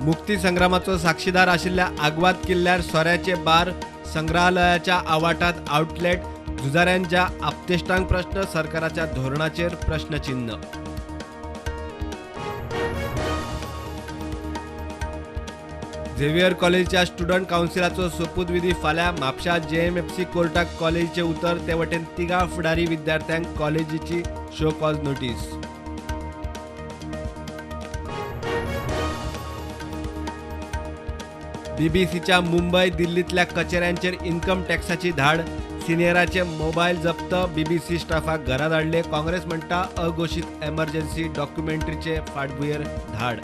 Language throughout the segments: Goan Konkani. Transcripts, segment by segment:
मुक्ती संग्रामाचो साक्षीदार आशिल्ल्या आग्वाद किल्ल्यार सोऱ्याचे बार, संग्रहालयाच्या आवाठात आउटलेट, झुजाऱ्यांच्या आपतेश्टांक प्रश्न, सरकाराच्या धोरणाचेर प्रश्नचिन्ह. झेवियर कॉलेजच्या स्टुडंट कावन्सिलाचो सोपूतविधी फाल्यां. म्हापशा जेएमएफसी कोर्टाक कॉलेजीचे उतर, ते वटेन तिगां फुडारी विद्यार्थ्यांक कॉलेजीची शो कॉज नोटीस. बीबीसीच्या मुंबय दिल्लींतल्या कचेऱ्यांचेर इन्कम टॅक्साची धाड, सिनियराचे मोबायल जप्त, बीबीसी स्टाफाक घरा धाडले. काँग्रेस म्हणटा अघोशीत एमर्जन्सी डॉक्युमेंटरीचे फाटभुंयेर धाड.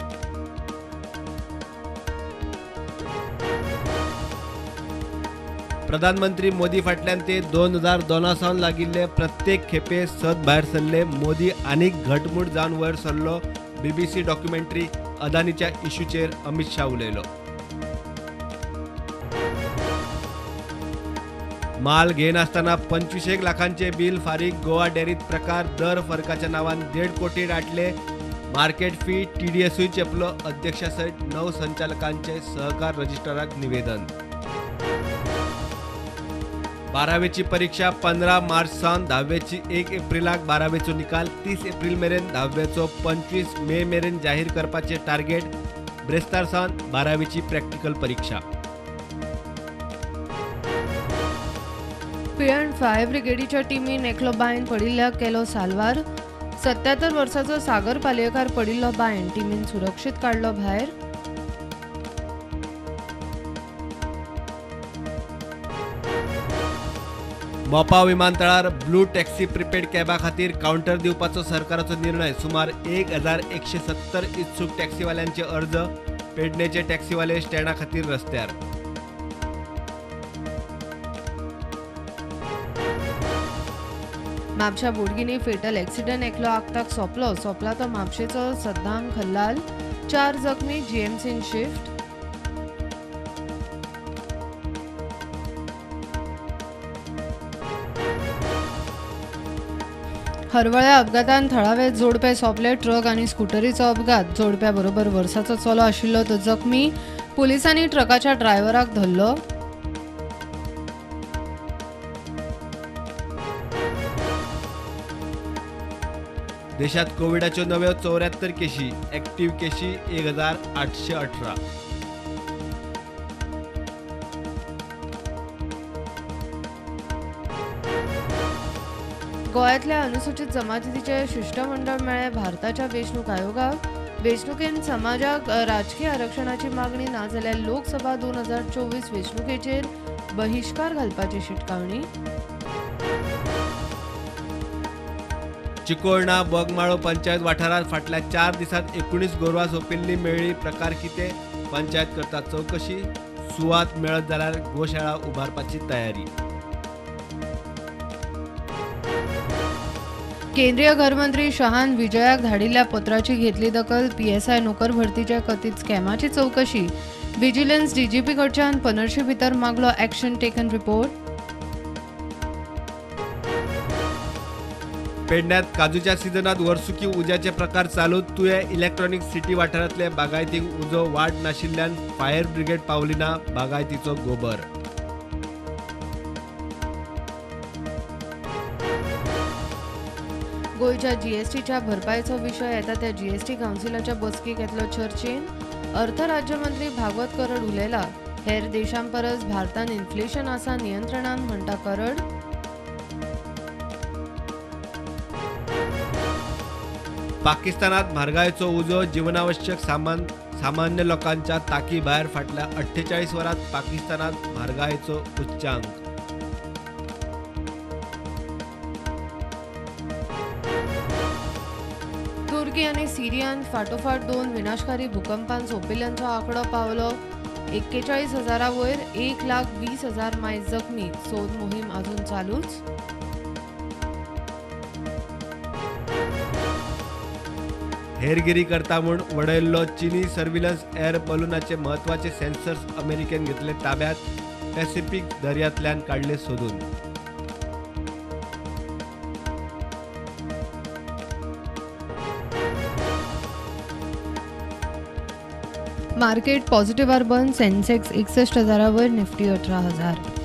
प्रधानमंत्री मोदी फाटल्यान ते 2002 सावन लागिल्ले प्रत्येक खेपे सत भायर सरले. मोदी आनीक घटमूट जावन वयर सरलो. बीबीसी डॉक्युमेंटरी अदानीच्या इश्यूचेर अमित शाह उलयलो. माल घेनासतना 25 लाखांचे बिल फारीक, गोवा डेअरीत प्रकार, दर फरकाच्या नावान 1.5 कोटी दाटले. Market fee टीडीएसूय चेपलो. अध्यक्षा सयत 9 संचालकांचे सहकार रजिस्ट्राराक निवेदन. 12वेची परीक्षा 15 मार्च सावन, 10वेची 1 एप्रिलाक, 12वेचो निकाल 30 एप्रिल मेरेन, 10वेचो 25 मे मेरेन जाहीर करपाचे टार्गेट. ब्रेस्तार सावन 12वेची प्रॅक्टिकल परीक्षा. पिळर्ण फायर ब्रिगेडीच्या टिमीन एकलो बांयन पडिल्ल्याक केलो साल्वार. 77 वर्साचो सागर पालयेकार पडिल्लो बांयन, टिमीन सुरक्षीत काडलो भायर. मोपा विमानतळार ब्लू टॅक्सी प्रिपेड कॅबा खातीर कावंटर दिवपाचो सरकाराचो निर्णय. सुमार 1170 इत्सूक टॅक्सीवाल्यांचे अर्ज. पेडणेचे टॅक्सीवाले स्टँडा खातीर रस्त्यार. म्हापशा बोडगिनी फेटल एक्सिडंट, एकलो आक्ताक सोंपलो. सोंपला तो म्हापशेचो सद्दाम खल्लाल. 4 जखमी, जीएमसीन शिफ्ट. हरवळ्या अपघातान थळावे जोडपे सोंपले. ट्रक आनी स्कुटरीचो अपघात. जोडप्या बरोबर वर्साचो चलो आशिल्लो तो जखमी. पुलिसांनी ट्रकाच्या ड्रायव्हराक धरलो. देशात कोविडाच्यो नव्यो 74 केशी, ऍक्टिव्ह केशी 1818. गोव्यांतल्या अनुसूचित जमातीचें शिश्टमंडळ मेळ्ळें भारताच्या वेंचणूक आयोगाक. वेंचणुकेंत समाजाक राजकी आरक्षणाची मागणी ना जाल्यार लोकसभा 2024 वेंचणुकेचेर बहिश्कार घालपाची शिटकावणी. चिकोळणा बोगमाळो पंचायत वाठारांत फाटल्या 4 दिसांत 19 गोरवां सोंपिल्ली मेळ्ळी. प्रकार कितें, पंचायत करता चवकशी. सुवात मेळत जाल्यार गोशाळा उबारपाची तयारी. केंद्रीय घरमंत्री शहान विजयाक धाडिल्ल्या पत्राची घेतली दखल. पीएसआय नोकर भरतीच्या कथीत स्कॅमाची चवकशी. विजिलन्स डीजीपी कडच्यान 15 भितर मागलो ॲक्शन टेकन रिपोर्ट. पेडण्यात काजूच्या सिजनात वर्सुकी उज्याचे प्रकार चालू. तुये इलेक्ट्रॉनिक सिटी वाठारांतले बागायतीक उजो वाट नाशिल्ल्यान फायर ब्रिगेड पावली ना. बागायतीचो गोबर. गोंयच्या जीएसटीच्या भरपायेचो विशय येता त्या जीएसटी कावन्सिलाच्या बसकेक येतलो चर्चेन. अर्थ राज्यमंत्री भागवत करड उलयला. हेर देशां परस भारतान इन्फ्लेशन आसा नियंत्रणान, म्हणटा करड. पाकिस्तानात म्हारगायेचो उजो, जीवनावश्यक सामान सामान्य लोकांच्या ताकी भायर. फाटल्या 48 वरांत पाकिस्तानात म्हारगायेचो उच्चांक. तुर्की आनी सिरियांत फाटोफाट 2 विनाशकारी भूकंपान सोंपिल्ल्यांचो आंकडो पावलो 41,000 वयर. 1,20,000 मायज जखमी. सोद मोहीम अजून चालूच. हेरगिरी करता म्हूण वडयल्लो चीनी सर्व्हिलन्स एअर बलूनाचे म्हत्वाचे सेन्सर्स अमेरिकेन घेतले ताब्यात. पॅसिफिक दर्यांतल्यान काडले सोदून. मार्केट पॉझिटिव्हार बंद. सेन्सेक्स 61 हजारावर, निफ्टी 18,000.